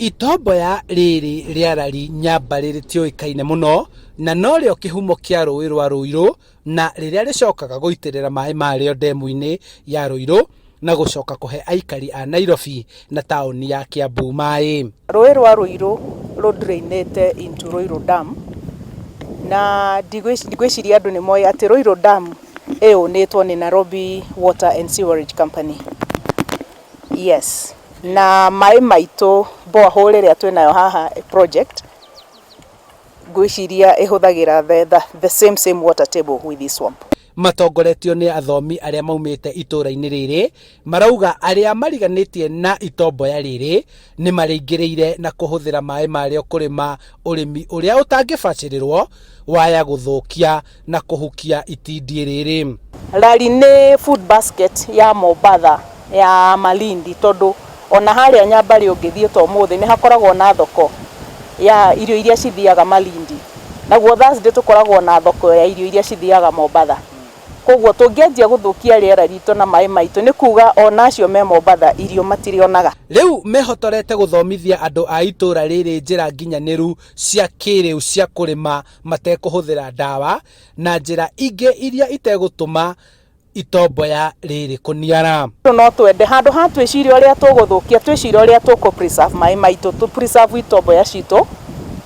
Itomboya rĩrĩ rĩa Lari Nyambarĩ rĩtiũĩkaine mũno na norĩo kĩhumo kĩa rũĩ rwa Rũirũ na rĩrĩa rĩcokaga gũitĩrĩra maĩ marĩo ndemu-inĩ ya Rũirũ na gũcoka kũhe aikari a Nairobi na taũni ya Kiambu maĩ. Rũĩ rwa Rũirũ rũ drainĩte into Rũirũ Dam na ndigwĩciria andũ nĩ moĩ atĩ Rũirũ Dam ĩũnĩtwo nĩ Nairobi Water and Sewerage Company. Yes, na maĩ maitũ borehole ĩrĩa twĩnayo haha project ngwĩciria ĩhũthagĩra the same same water table with this swamp. Matongoretio nĩ athomi arĩa maumĩte itũũra-inĩ rĩrĩ marauga arĩa mariganĩtie na itomboya rĩrĩ nĩ marĩingĩrĩire na kũhũthĩra maĩ marĩo kũrĩma ũrĩmi ũrĩa ũtangĩbacĩrĩrwo waya gũthũkia na kũhukia itindiĩ rĩrĩ. Lari nĩ food basket ya Mombatha ya Malindi tondũ ona harĩa Nyambarĩ ũngĩthiĩ ta ũmũthĩ nĩ hakoragwo na thoko ya irio iria cithiaga Malindi. Naguo Thursday tũkoragwo na thoko ya irio iria cithiaga Mombatha. Koguo tũngĩanjia gũthũkia rĩera ritũ na maĩ maitũ nĩ kuga ona acio me Mombatha irio matirĩonaga. Rĩu mehotorete gũthomithia andũ a itũũra rĩrĩ njĩra nginyanĩru cia kĩrĩu cia kũrĩma matekũhũthĩra ndawa na njĩra ingĩ iria itegũtũma itomboya rĩrĩ kũniara. No twende handũ ha twĩcirie ũrĩa tũgũthũkia, twĩcirie ũrĩa tũkũ preserve maĩ maitũ, tũ preserve itomboya citũ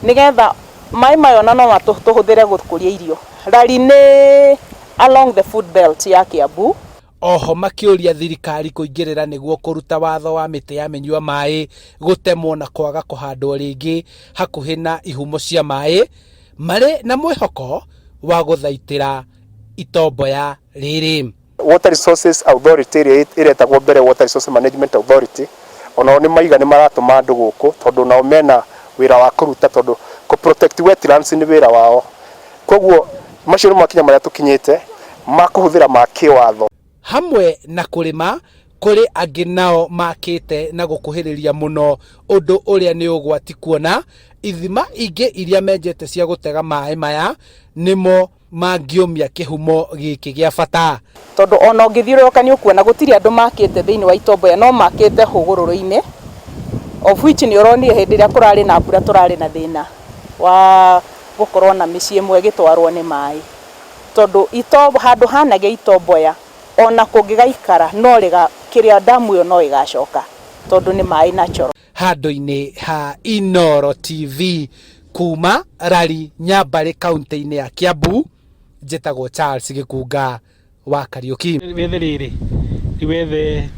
nĩgetha maĩ maya ona no tũhũthĩre gũkũria irio. Lari nĩ along the food belt ya Kiambu. Oho makĩũria thirikari kũingĩrĩra nĩguo kũruta watho wa mĩtĩ ya mĩnyua maĩ gũtemwo na kwaga kũhandwo rĩngĩ hakuhĩ na ihumo cia maĩ marĩ na mwĩhoko wa gũthaitĩra itomboya rĩrĩ. Water Resources Authority ĩrĩa ĩretagwo mbere Water Resources Management Authority onao nĩ maiga nĩ maratũma andũ gũkũ tondũ nao mena wĩra wa kũruta tondũ kũ protect wetlands nĩ wĩra wao. Koguo macio nĩ makinya marĩa tũkinyĩte ma kũhũthĩra ma kĩwatho. Hamwe na kũrĩma kũrĩ angĩ nao makĩte na gũkuhĩrĩria mũno ũndũ ũrĩa nĩ ũgwati kuona ithima ingĩ iria menjete cia gũtega maĩ maya nĩmo mangĩũmia kĩhumo gĩkĩ gĩa bata. Tondũ ona ũngĩthiũrũrũka nĩ ũkuona gũtirĩ andũ makĩte thĩinĩ wa itomboya no makĩte hũgũrũrũ-inĩ, of which nĩ ũronire hĩndĩ ĩrĩa kũrarĩ na mbura tũrarĩ na thĩna wa gũkorwo na mĩciĩ ĩmwe ĩgĩtwarwo nĩ maĩ. Tondũ handũ hanagĩa itomboya ona kũngĩgaikara no rĩga kĩrĩa damu ĩyo no ĩgacoka tondũ nĩ maĩ natural. Handũ-inĩ ha Inooro TV kuma Lari Nyambarĩ kaunti-inĩ ya Kiambu, njĩtagwo Charles Gĩkunga wa Kariũki. Wethe rĩrĩ, rĩu wethe.